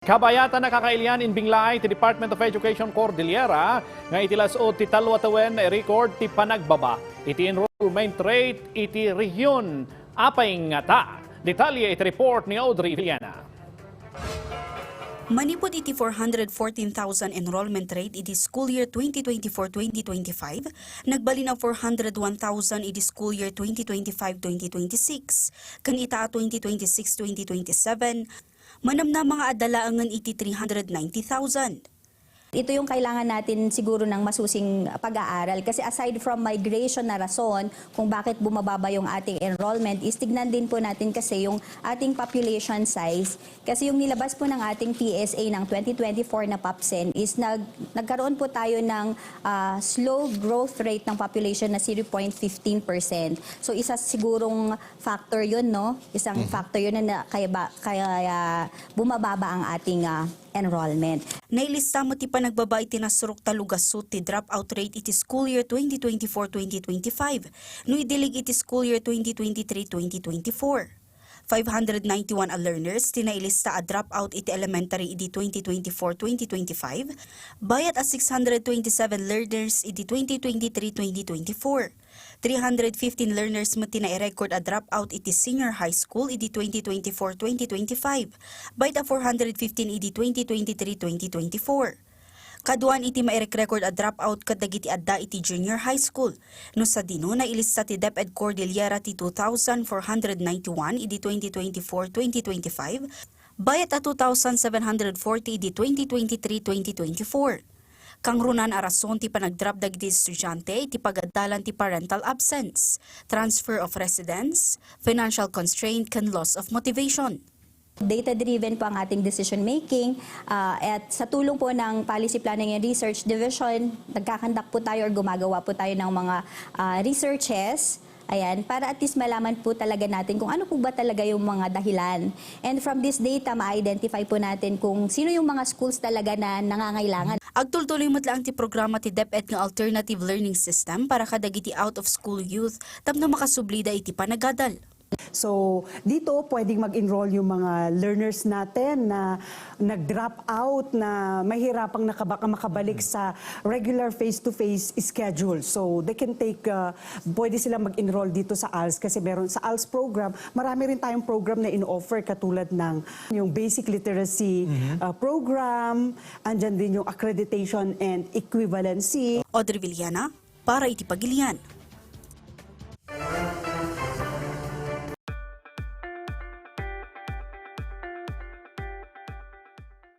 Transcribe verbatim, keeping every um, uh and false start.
Kabayatan a kakailian, imbinglaay ti Department of Education Cordillera nga iti las-ud ti tallo a tawen, record ti panagbaba iti enrollment rate iti rehiyon. Apay ngata? Detalye iti report ni Audrey Villena. Manipud iti four hundred fourteen thousand enrollment rate idi school year twenty twenty-four twenty twenty-five, nagbalin a four hundred one thousand idi school year twenty twenty-five twenty twenty-six, ken ita a twenty twenty-six twenty twenty-seven, manamnama a dalaengen iti three hundred ninety thousand. Ito yung kailangan natin siguro ng masusing pag-aaral. Kasi aside from migration na rason kung bakit bumababa yung ating enrollment, is tignan din po natin kasi yung ating population size. Kasi yung nilabas po ng ating P S A ng twenty twenty-four na PopCen is nag, nagkaroon po tayo ng ah, slow growth rate ng population na zero point fifteen percent. So isa sigurong factor yun, no? Isang factor yun na, na kaya, ba, kaya bumababa ang ating ah, enrollment. Nailista met ti panagbaba iti nasurok tallo gasut ti dropout rate iti school year twenty twenty-four twenty twenty-five no idilig iti school year twenty twenty-three twenty twenty-four. Five hundred ninety-one a learners ti nailista a dropout iti elementary idi twenty twenty-four twenty twenty-five, bayat a six hundred twenty-seven learners idi twenty twenty-three twenty twenty-four. Three hundred fifteen learners met ti nairecord a dropout iti senior high school idi twenty twenty-four twenty twenty-five, bayat a four hundred fifteen idi twenty twenty-three twenty twenty-four. Kaduan iti mairekrecord a dropout ket dagiti adda iti junior high school. No sadino, nailista ti DepEd Cordillera ti two thousand four hundred ninety-one idi twenty twenty-four twenty twenty-five, bayat a two thousand seven hundred forty idi twenty twenty-three twenty twenty-four. Kangrunan a rason ti panagdrop dagiti estudiante iti pagadalan ti parental absence, transfer of residence, financial constraint, ken loss of motivation. Data-driven po ang ating decision making, ah, at sa tulong po ng Policy Planning and Research Division, nagkakandak po tayo or gumagawa po tayo ng mga ah, researches. Ayan, para at least malaman po talaga natin kung ano po ba talaga yung mga dahilan. And from this data, ma-identify po natin kung sino yung mga schools talaga na nangangailangan. Agtultuloy met laeng ti programa ti DepEd nga alternative learning system para kadagiti out-of-school youth tapno makasublida iti panagadal. So, dito pwedeng mag-enroll yung mga learners natin na nag-drop out, na mahirapang nakaba- makabalik sa regular face-to-face schedule. So, they can take, uh, pwede silang mag-enroll dito sa ALS kasi meron sa ALS program, marami rin tayong program na in-offer katulad ng yung basic literacy uh, program, andyan din yung accreditation and equivalency. Audrey Villena, para iti Pagilian.